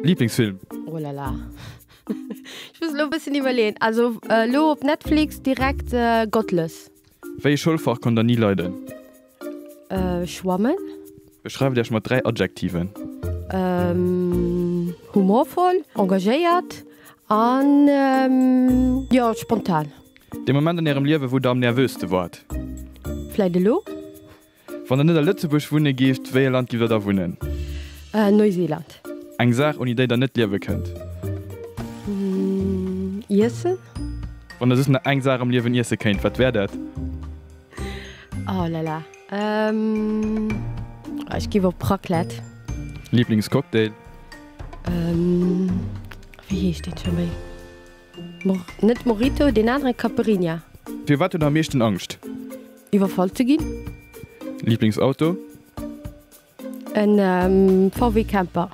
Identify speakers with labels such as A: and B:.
A: Liblingsfilm?
B: Oh la la. Ech muss elo e bëssen iwwerleeën. Also elo op Netflix direkt Godless.
A: Wéi e Schoulfach konnt der ni leiden?
B: Schwammen.
A: Beschreift Iech mat 3 Adjektiven.
B: Humorvoll, engagéiert an jo spontan.
A: Dee Moment an Ärem Liewe wou der am nervöste waart?
B: Vläit elo.
A: Wann der net a Lëtzebuerg wunne gift, wéi e Land gift der da wunnen?
B: Neuseeland.
A: Eng Saach ouni déi der net liewe kënnt?
B: Iessen.
A: Wann der just nach eng Saach am Liewen iesse kéint, wat wär dat?
B: Oh la la. Ech giff op Raclette.
A: Liblingscocktail?
B: Wéi heescht deen scho méi? Net Mojito, deen aneren, Caipirinha.
A: Fir wat hutt der am meeschten Angscht?
B: Iwwerfall ze ginn.
A: Liblingsauto?
B: En VW Camper.